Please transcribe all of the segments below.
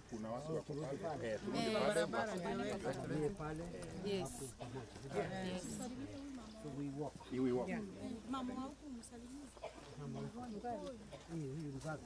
Kuna watu wako pale. Turudi pale. Yes. Yes. So we walk. We walk. Mama wako msalimie. Mama huyu mzazi.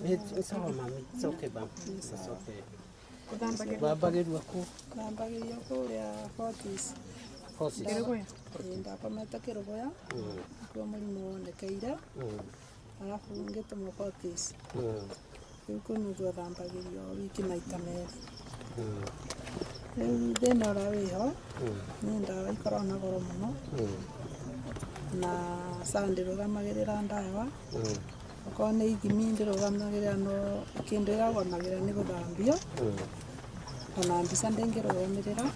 It's okay, Bam. It's okay. Thambagĩrio kũrĩa Fortis. Ndakomete Kĩrũgũya nĩkuo mũrimũ wonekeire, arabu ngĩtũmwo Fortis. Rĩu kũu nĩkuo thambagĩrio wiki maita merĩ. Rĩu thĩna ũrĩa wĩho nĩ ndawa ikoragwo na goro mũno na SHA ndĩrũgamagĩrĩra ndawa. Okorwo nĩ ithimi ndĩrũgamagĩrĩra no kĩndũ ĩrũgamagĩrĩra nĩ gũthambio ona mbica ndĩngĩrũgamĩrĩra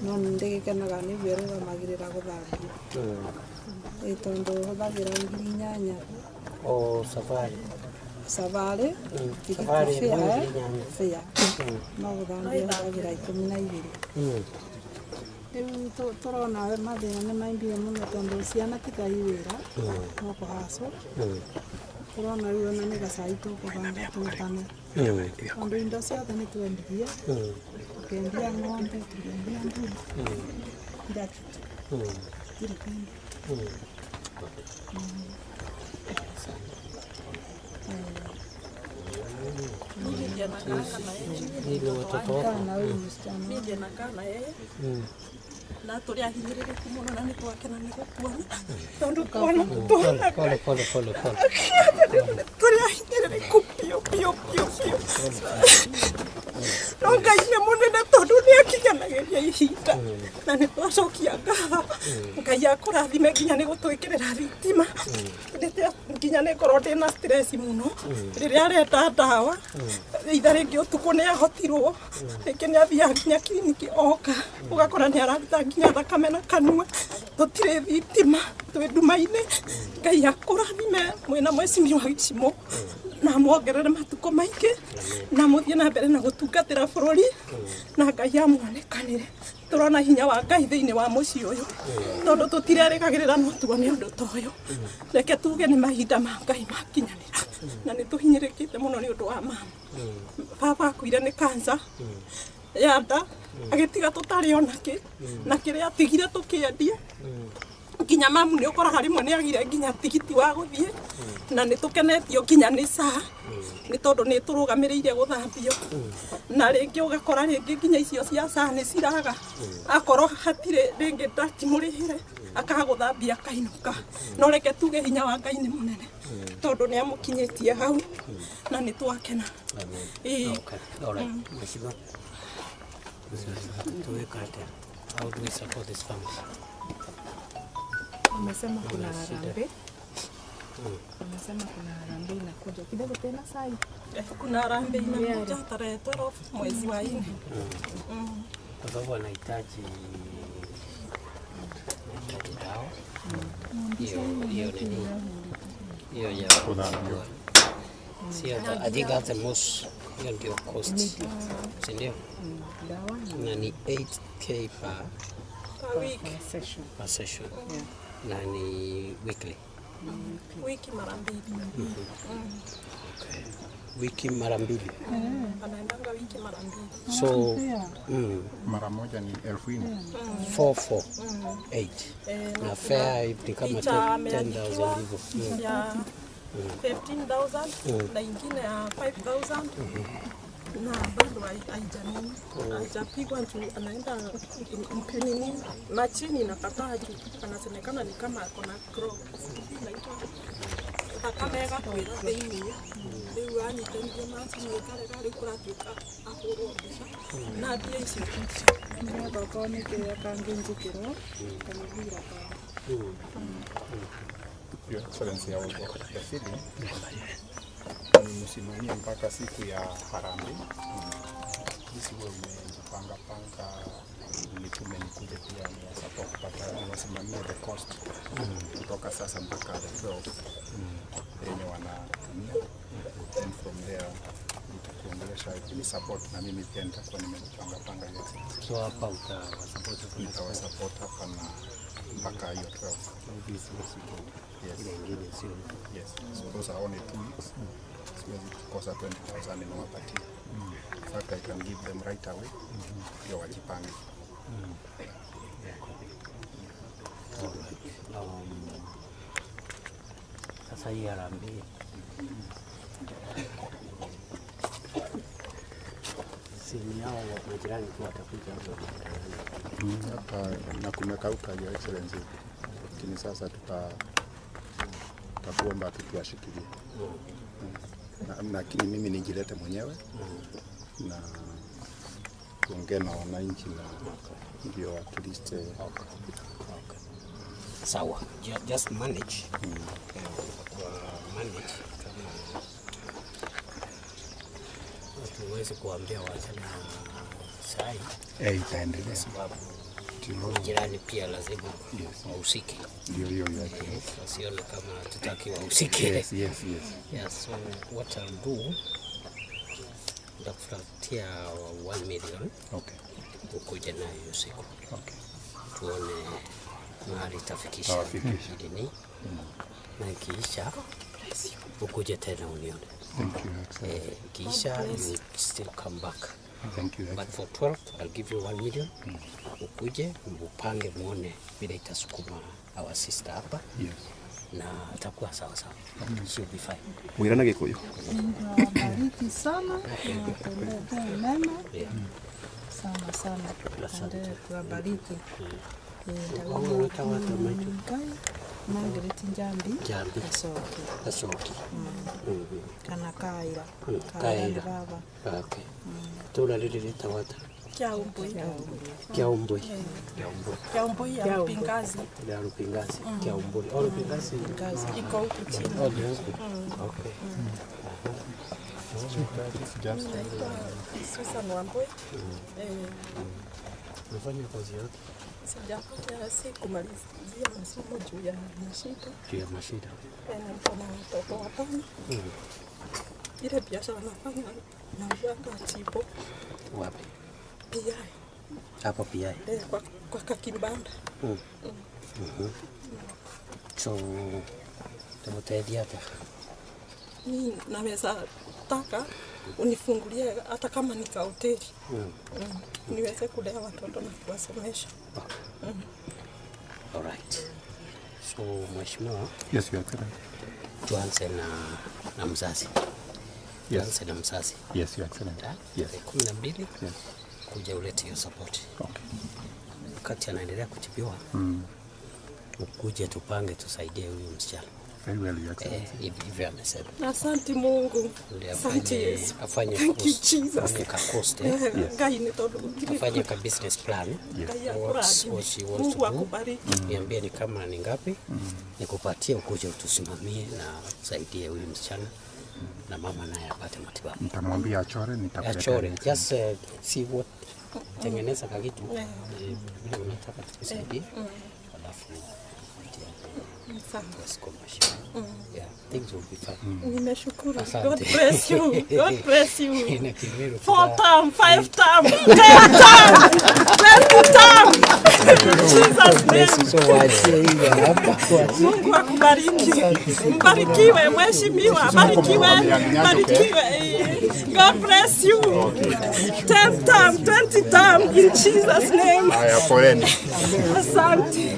no nĩndĩgĩkenaga nĩguo ĩrũgamagĩrĩra gũthambio. Ĩ tondũ hũthagĩra 8,000. O safari. Safari Safari fare no gũthambio hũthagĩra 12. Rĩu tũrona mathĩna nĩ maingĩ mũno tondũ ciana ti thaa wĩra no kũhacwo. Tũrona rĩu ona nĩ gacai tũkũbanga tũtane tondũ indo ciothe nĩ twendirie, tũkendia ng'ombe, tũkendia mbũri, kila kitu gũtirĩ kĩndũ. Mimi ndiye nakaa na yeye na tũrĩ ahinyĩrĩrĩku mũno na nĩ twakena nĩ gũkuona tondũ kuona Pole pole pole pole. Tũrĩ ahinyĩrĩrĩku biũ biũ biũ biũ. No Ngai nĩ mũnene tondũ nĩ akinyanagĩria ihinda na nĩ twacokia ngatho. Ngai akũrathime nginya nĩ gũtwĩkĩrĩra thitima. Nginya nĩ ngorwo ndĩna stress mũno rĩrĩa arenda ndawa itha rĩngĩ ũtukũ nĩ ahotirwo rĩngĩ nĩ athiaga nginya kiriniki oka ũgakora nĩ araruta nginya thakame na kanua. Tũtirĩ thitima twĩ nduma-inĩ. Ngai akũrathime mwĩna mwecimio wa Gĩcimũ na muongerere matukũ maingĩ na mũthiĩ na mbere na gũtungatĩra bũrũri na Ngai amuonekanĩre. Tũrona hinya wa Ngai thĩinĩ wa mũciĩ ũyũ tondũ tũtirerĩgagĩrĩra no tuone ũndũ ta ũyũ. Reke tuge nĩ mahinda ma Ngai makinyanĩra na nĩ tũhinyĩrĩkĩte mũno nĩ ũndũ wa mama. Baba akuire nĩ cancer ya nda agĩtiga tũtarĩ ona kĩ na kĩrĩa atigire tũkĩendia nginya mamu nĩ ũkoraga rĩmwe nĩ agire nginya tigiti wa gũthiĩ na nĩ tũkenetio nginya nĩ SHA nĩ tondũ nĩ tũrũgamĩrĩire gũthambio na rĩngĩ ũgakora rĩngĩ nginya icio cia SHA nĩ ciraga akorwo hatirĩ rĩngĩ ndatimũrĩhĩre akagũthambia akainũka. No reke tuge hinya wa Ngai nĩ mũnene tondũ nĩ amũkinyĩtie hau na nĩ twakena. Okay. All right. Mheshimiwa. How do we support this family? Amesema kuna harambee. Amesema kuna harambee inakuja kidogo tena sai. Kuna harambee inakuja tarehe 12 mwezi wa 4. Kwa sababu anahitaji dawa. Hiyo nini? Hiyo ya kudhambiwa. Sio, I think that's the most, hiyo ndio cost. Si ndio? Na ni 8K per week. Per session. Na ni weekly. Wiki mara mbili. Okay. Wiki mara mbili. Anaendanga wiki mara mbili. So Mara moja ni 4,000. 4 4 8. Na fare ni kama 10,000 hivyo. Ya 15,000 na ingine ya 5,000. Na bado haijanini, haijapigwa juu anaenda mpinini machini inakataa juu anasemekana ni kama ako na thakame ĩgakwĩra thĩiniĩ rĩu anyitanithia macini ĩkarega rĩu kũratuĩka ahũrwo mbica na mbia icio icio Nĩgetha okorwo nĩ kĩrĩa kangĩnjĩkĩrwo kamũbira kao. Your Excellency, I was the feeling nimsimamie mpaka siku ya harambee. Sisi huwa umejipanga panga, nitume nikuje pia ni support kupata niwasimamie the cost kutoka sasa mpaka the 12 yenye wanatumia, then from there nitakuongelesha ni support, na mimi pia nitakuwa nimejipanga panga. Your Excellency. So hapa utawasupport? Nitawasupport hapa na mpaka hiyo 12. Yes. Ile ingine sio. Yes. So those are only 2 weeks. Siwezi kukosa 20,000 niwapatie. In fact, I can give them right away. Ndio wajipange. Sasa hii harambee si ni hao majirani tu watakuja hapa? Hapa na kumekauka, Your Excellency. Lakini sasa tutakuomba tu tuwashikilie. Lakini mimi nijilete mwenyewe na tuongee na wananchi na ndio at least. Okay. Sawa, just manage. Manage kama tuweze kuambia waachane na sai. Itaendelea. Sababu jirani pia lazima wahusike. Ndio hiyo hiyo. Wasione kama tutaki wahusike. Yes, yes, yes. Yeah, so what I'll do, nitakufuatia 1 million. Okay. Ukuje nayo usiku. Okay. Tuone mahali itafikisha. Nini? Na ikiisha ukuje tena unione. Thank you, Excellency. Ikiisha you still come back. Thank you. But for 12 I'll give you 1 million. Ukuje upange muone vile itasukuma our sister hapa. Yes. Na atakuwa sawa sawa. She'll be fine. Mwirana Gikuyu. Mungu awabariki sana na awatendee mema sana sana. Endelee kuwabariki. Margaret Njambi Gacoki. Gacoki. Kana Kaira. Kaira. Baba. Okay. Tura rĩrĩ rĩtagwo atĩa? Kĩaumbui. Kĩaumbui. Kĩaumbui. Kĩaumbui ya Rupingazi. Ya Rupingazi. Kĩaumbui. Oh, Rupingazi. Iko huku chini. Oh, ni huku. Okay. Naitwa Susan Wambui. Unafanya kazi yote? Sijafanya, si kumalizia masomo juu ya mashida. Juu ya mashida. Niko na watoto watano. Ile biashara nafanya nauzanga chipo. Wapi? PI. Hapo PI. Kwa kakimbanda. So tumuteithia atia? Mi naweza taka unifungulie hata kama ni kahoteli. Niweze kulea watoto na kuwasomesha. Okay. All right. So mheshimiwa. Yes, Your Excellency. Tuanze na mzazi. Yes. Tuanze na mzazi. Yes, Your Excellency. Yes. 12. Yes. Kuja ulete hiyo support. Okay. Wakati anaendelea kutibiwa, ukuje tupange tusaidie huyu msichana. Very well, Your Excellency. Hivyo amesema. Asante Mungu. Asante Yesu. Afanye Thank you, Jesus. Cost, Ngai ni tondu afanye ka business plan. Yes. What she wants to do. Niambie ni kama ni ngapi. Nikupatie ukuje utusimamie na usaidie huyu msichana. Na mama naye apate matibabu. Nitamwambia achore, nitakuleta. Achore. Just see what tengeneza kakitu. Vile unataka tukusaidie. Alafu Wasukuma shimo. Yeah, things will be fine. Nimeshukuru. Asante. God bless you. God bless you. Na Kimiru 4 term, 5 term, 10 term, 20 term. Jesus name. So waachie hiyo hapa. Mungu akubariki. Mbarikiwe mheshimiwa, barikiwe, barikiwe. God bless you. 10 term, 20 term in Jesus name. Haya, poleni. Asante.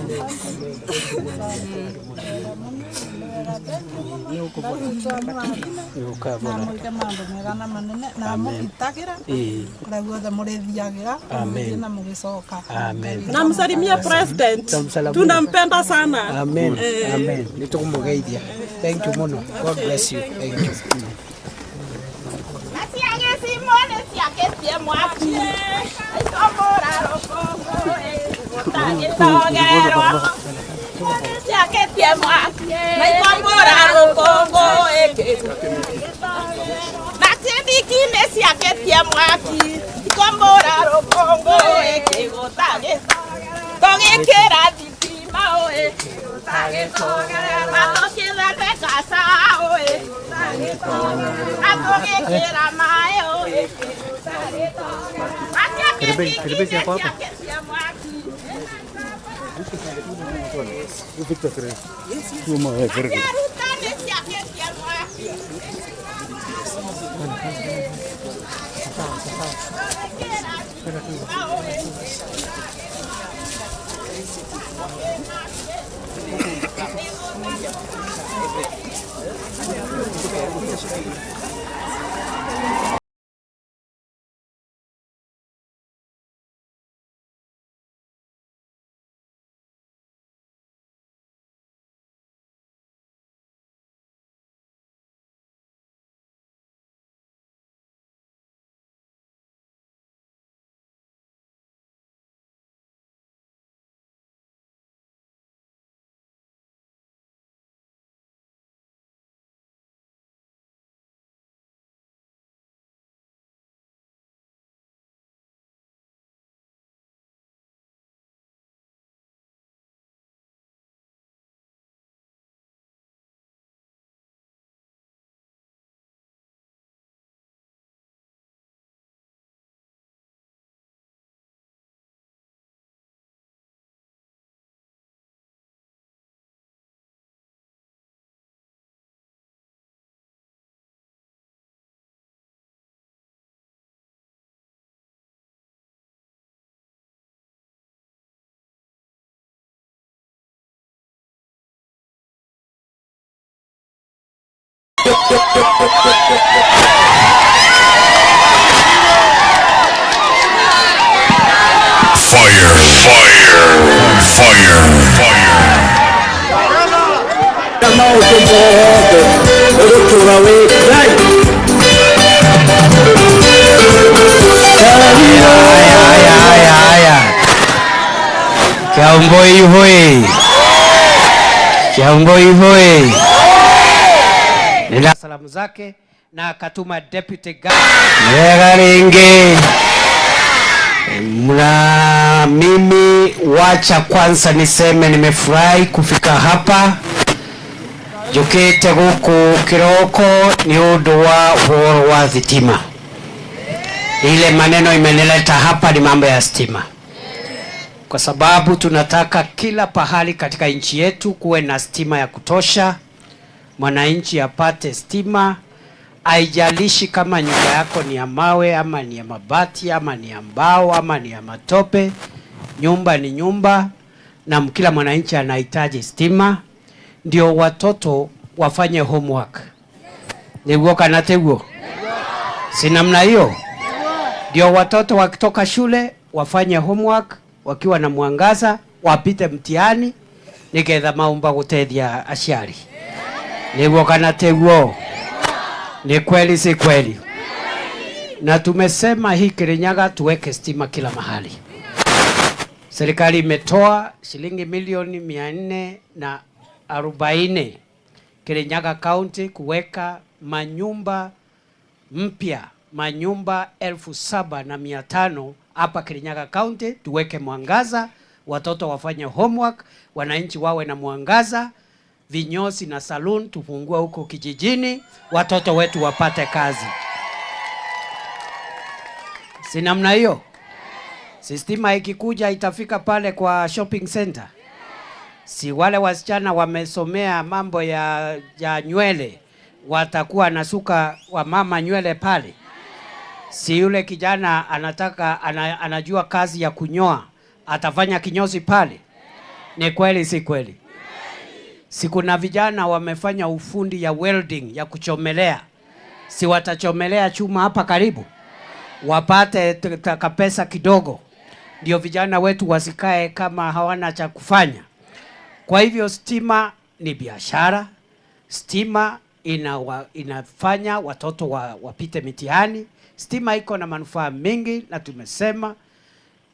Na mwike maundu mega na manene na mugitagira kuria guothe murithiagira Amen. na mugicoka. Amen. Namsalimia president. Tunampenda sana. Amen. Amen. Nitũkũmũgeithia. Thank you muno. God bless you. Thank you. Fire, fire, fire, fire. Haya, haya, haya. Kiamboi hoi. Kiamboi hoi. Nina salamu zake na akatuma deputy governor. Wega ringi. Na mimi wacha kwanza niseme nimefurahi kufika hapa. Njukite guku kiroko ni undu wa uhoro wa thitima. Ile maneno imenileta hapa ni mambo ya stima. Kwa sababu tunataka kila pahali katika nchi yetu kuwe na stima ya kutosha. Mwananchi apate stima. Haijalishi kama nyumba yako ni ya mawe ama ni ya mabati ama ni ya mbao ama ni ya matope. Nyumba ni nyumba na kila mwananchi anahitaji stima. Ndio watoto wafanye homework. Niguo kana tiguo? Si namna hiyo? Ndio watoto wakitoka shule wafanye homework wakiwa na mwangaza, wapite mtihani nigetha maumba gutethia aciari. Niguo kana tiguo? Ni kweli si kweli? Na tumesema hii Kirinyaga tuweke stima kila mahali. Serikali imetoa shilingi milioni 440 Kirinyaga County kuweka manyumba mpya, manyumba 7,500 hapa Kirinyaga County. Tuweke mwangaza, watoto wafanye homework, wananchi wawe na mwangaza. vinyozi na saloon tufungue huko kijijini, watoto wetu wapate kazi. Si namna hiyo? Si stima ikikuja itafika pale kwa shopping center? Si wale wasichana wamesomea mambo ya nywele watakuwa nasuka wa mama nywele pale? Si yule kijana anataka anajua kazi ya kunyoa atafanya kinyozi pale? Ni kweli si kweli? Si kuna vijana wamefanya ufundi ya welding ya kuchomelea? Si watachomelea chuma hapa karibu wapate kapesa kidogo, ndio vijana wetu wasikae kama hawana cha kufanya. Kwa hivyo stima ni biashara, stima inafanya watoto wapite mitihani, stima iko na manufaa mingi, na tumesema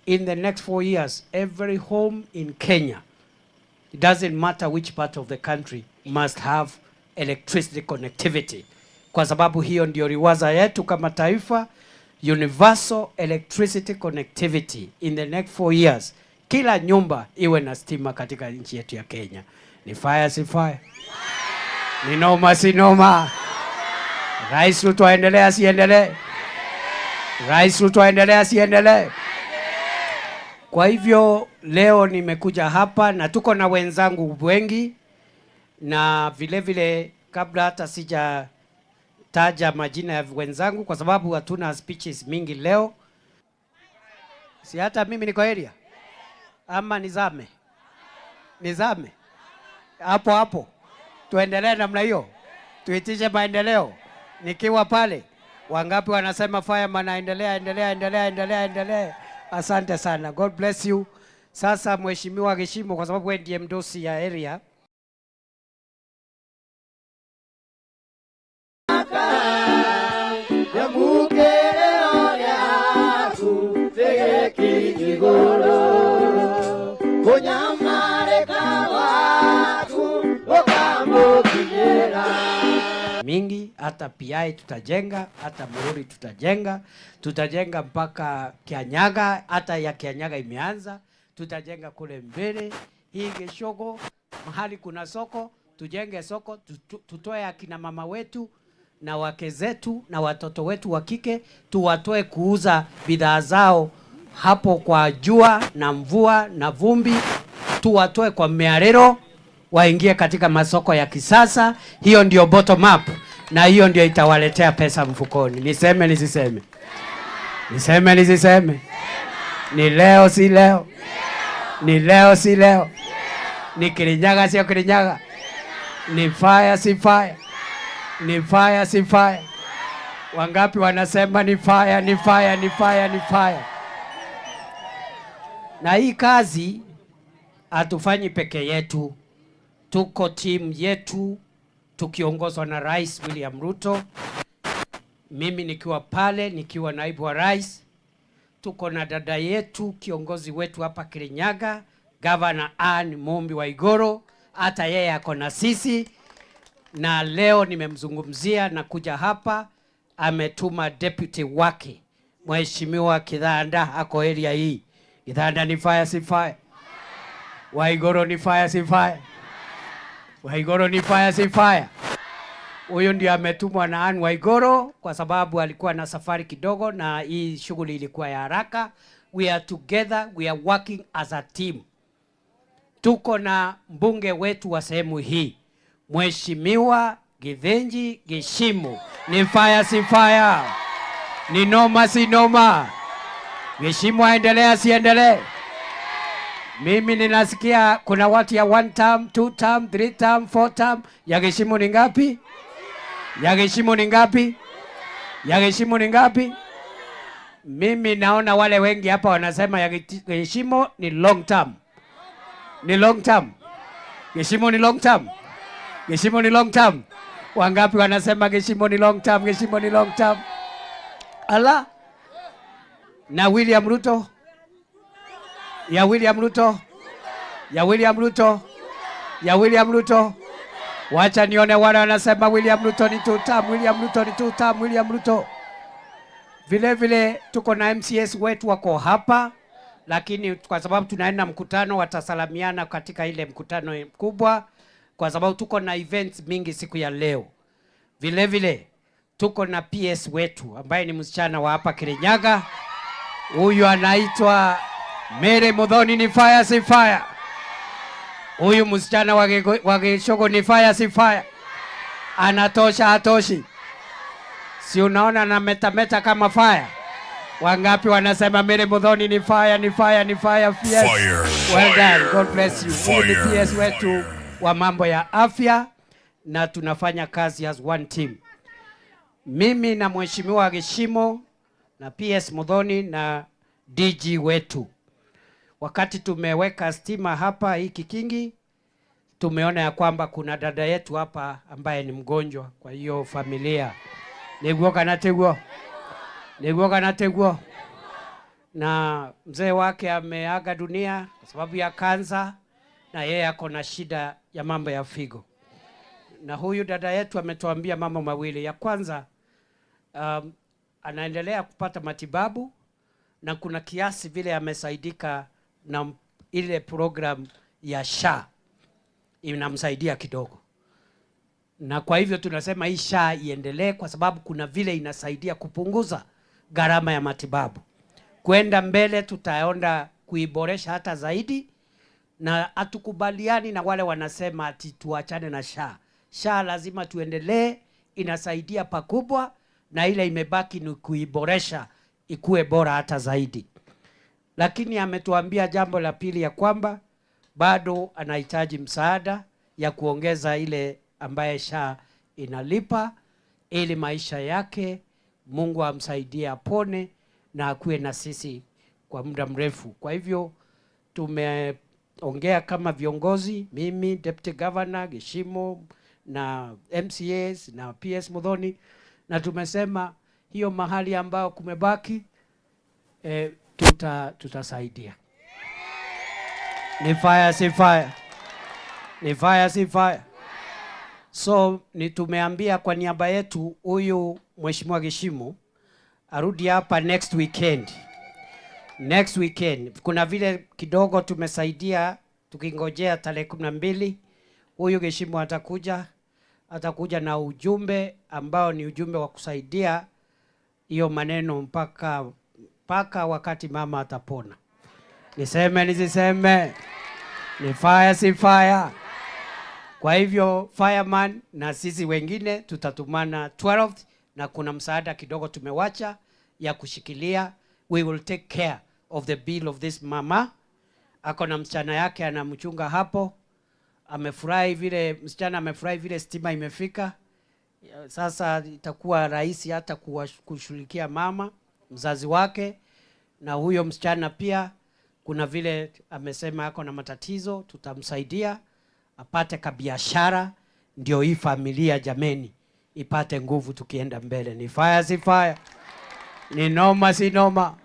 in the next 4 years every home in Kenya, it doesn't matter which part of the country, must have electricity connectivity. Kwa sababu hiyo ndio riwaza yetu kama taifa, universal electricity connectivity in the next 4 years. Kila nyumba iwe na stima katika nchi yetu ya Kenya. Ni fire si fire? Ni noma si noma? Rais Ruto aendelee asiendelee? Rais Ruto aendelee asiendelee? Kwa hivyo leo nimekuja hapa na tuko na wenzangu wengi, na vile vile kabla hata sijataja majina ya wenzangu kwa sababu hatuna speeches mingi leo. Si hata mimi niko area? Ama nizame? Nizame? Hapo hapo. Tuendelee namna hiyo. Tuitishe maendeleo. Nikiwa pale, wangapi wanasema fireman aendelea, endelea, endelea, endelea, endelea. Asante sana. God bless you. Sasa Mheshimiwa Gishimo, kwa sababu wewe ndiye mdosi ya area. Mingi, hata PI tutajenga, hata Mururi tutajenga, tutajenga mpaka Kianyaga, hata ya Kianyaga imeanza, tutajenga kule mbele, hii Geshogo, mahali kuna soko, tujenge soko, tutoe akina mama wetu na wake zetu na watoto wetu wa kike, tuwatoe kuuza bidhaa zao hapo kwa jua na mvua na vumbi, tuwatoe kwa miarero, waingie katika masoko ya kisasa. Hiyo ndio bottom up, na hiyo ndio itawaletea pesa mfukoni. Niseme nisiseme? Niseme nisiseme? Ni leo si leo? Ni leo si leo? Ni Kirinyaga sio Kirinyaga? Ni fire si fire? Ni fire si fire? Wangapi wanasema ni fire, ni fire, ni fire, ni fire? Na hii kazi hatufanyi peke yetu. Tuko team yetu tukiongozwa na Rais William Ruto. Mimi nikiwa pale, nikiwa naibu wa rais. Tuko na dada yetu, kiongozi wetu hapa Kirinyaga, Governor Anne Mumbi Waiguru, hata yeye ako na sisi. Na leo nimemzungumzia na kuja hapa, ametuma deputy wake, Mheshimiwa Kithanda, ako area hii. Kithanda ni fire si fire? Waiguru ni fire si fire? Waiguru ni fire si fire? Huyu ndiye ametumwa na Anne Waiguru kwa sababu alikuwa na safari kidogo na hii shughuli ilikuwa ya haraka. We are together, we are working as a team. Tuko na mbunge wetu wa sehemu hii, Mheshimiwa Githinji Gishimo. Ni fire si fire? Ni noma si noma? Gishimo aendelee asiendelee? Mimi ninasikia kuna watu ya 1 term, 2 term, 3 term, 4 term. Ya Gishimo ni ngapi? Ya Gishimo ni ngapi? Ya Gishimo ni ngapi? Mimi naona wale wengi hapa wanasema ya Gishimo ni long term. Ni long term. Gishimo ni long term. Gishimo ni long term. Wangapi wanasema Gishimo ni long term, Gishimo ni long term? Ala. Na William Ruto? Ya William Ruto? Ya William Ruto? Ya William Ruto? Wacha nione wale wanasema William Ruto ni 2 term, William Ruto ni 2 term, William Ruto. Vile vile tuko na MCS wetu wako hapa, lakini kwa sababu tunaenda mkutano watasalamiana katika ile mkutano mkubwa. kwa sababu tuko na events mingi siku ya leo. Vile vile tuko na PS wetu ambaye ni msichana wa hapa Kirinyaga. Huyu anaitwa Mary Muthoni. Ni fire si fire? Huyu msichana wa Gichugu ni fire si fire? Anatosha hatoshi? Si unaona na metameta kama fire? Wangapi wanasema Mary Muthoni ni fire, ni fire, ni fire? PS. Fire. Well done. God bless you. Huyu ni Fire. PS wetu wa mambo ya afya na tunafanya kazi as one team. Mimi na Mheshimiwa Gishimo na PS Muthoni na DG wetu, wakati tumeweka stima hapa hiki kingi, tumeona ya kwamba kuna dada yetu hapa ambaye ni mgonjwa, kwa hiyo familia niguo kana tiguo, niguo kana tiguo, na mzee wake ameaga dunia kwa sababu ya kansa, na yeye ako na shida ya mambo ya figo. Na huyu dada yetu ametuambia mambo mawili. Ya kwanza, anaendelea kupata matibabu na kuna kiasi vile amesaidika na ile program ya SHA inamsaidia kidogo, na kwa hivyo tunasema hii SHA iendelee kwa sababu kuna vile inasaidia kupunguza gharama ya matibabu. Kwenda mbele tutaenda kuiboresha hata zaidi, na hatukubaliani na wale wanasema ati tuachane na SHA. SHA lazima tuendelee, inasaidia pakubwa, na ile imebaki ni kuiboresha ikuwe bora hata zaidi. Lakini ametuambia jambo la pili ya kwamba bado anahitaji msaada ya kuongeza ile ambaye SHA inalipa ili maisha yake Mungu amsaidie apone na akuwe na sisi kwa muda mrefu. Kwa hivyo tumeongea kama viongozi, mimi Deputy Governor Gishimo na MCAs na PS Muthoni, na tumesema hiyo mahali ambayo kumebaki tutasaidia. Ni fire si fire? Ni fire si fire? So ni tumeambia kwa niaba yetu huyu Mheshimiwa Gishimo arudi hapa next weekend. Next weekend kuna vile kidogo tumesaidia tukingojea tarehe 12, huyu Gishimo atakuja na ujumbe ambao ni ujumbe wa kusaidia hiyo maneno mpaka wakati mama atapona. Niseme nisiseme? Ni fire si fire? Kwa hivyo fireman na sisi wengine tutatumana 12 na kuna msaada kidogo tumewacha ya kushikilia. We will take care of the bill of this mama. Ako na msichana yake anamchunga hapo. Amefurahi vile msichana amefurahi vile stima imefika. Sasa itakuwa rahisi hata kushughulikia mama mzazi wake, na huyo msichana pia kuna vile amesema ako na matatizo, tutamsaidia apate kabiashara, ndio hii familia jameni ipate nguvu tukienda mbele. Ni fire si fire? Ni noma si noma?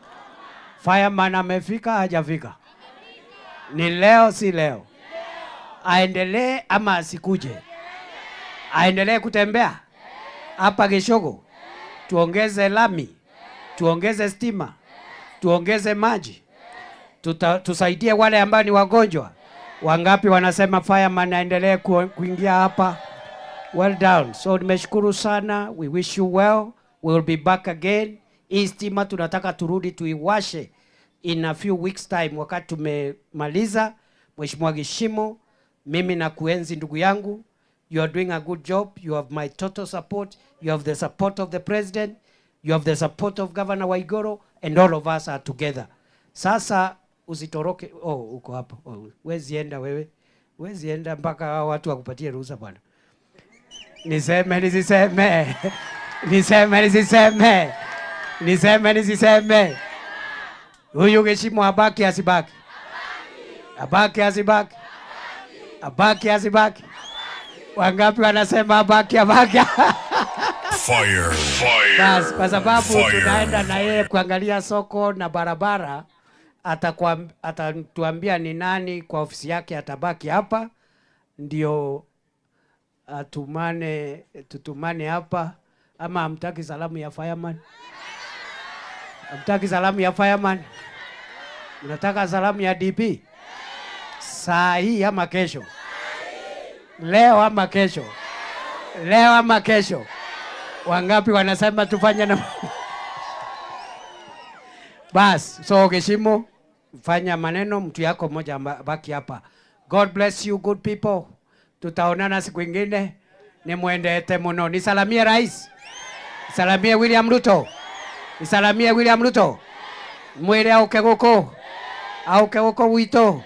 Fireman amefika hajafika? Ni leo si leo? Aendelee ama asikuje? Aendelee kutembea hapa Gichugu? Tuongeze lami, tuongeze stima, tuongeze maji, tusaidie wale ambao ni wagonjwa. Wangapi wanasema fireman aendelee kuingia hapa? Well done. So nimeshukuru sana. We wish you well. We will be back again. Hii stima tunataka turudi tuiwashe in a few weeks time wakati tumemaliza. Mheshimiwa Gishimo, mimi nakuenzi ndugu yangu. You are doing a good job. You have my total support. You have the support of the president. You have the support of Governor Waiguru, and all of us are together. Sasa usitoroke. Oh, uko hapo. Oh, wezi enda wewe. Wezi enda mpaka hao watu wakupatie ruhusa bwana. Niseme nisiseme? Niseme nisiseme? Niseme nisiseme? Huyu Gishimo abaki asibaki? Abaki asibaki? Abaki asibaki? Wangapi wanasema abaki abaki? Fire. Fire. Bas, kwa sababu Fire. Tunaenda na yeye kuangalia soko na barabara, atatuambia ni nani kwa ofisi yake atabaki hapa, ndio atumane, tutumane hapa. Ama hamtaki salamu ya fireman? Hamtaki salamu ya fireman? Mnataka salamu ya DP saa hii ama kesho? Leo ama kesho? Leo ama kesho? Wangapi wanasema tufanye na bas? So Geshimo, fanya maneno, mtu yako mmoja baki hapa. God bless you good people. Tutaonana siku ingine. Nimwendete muno. Nisalamie rais. Nisalamie William Ruto. Nisalamie William Ruto. Mwire auke guku. Auke guku gwitũ.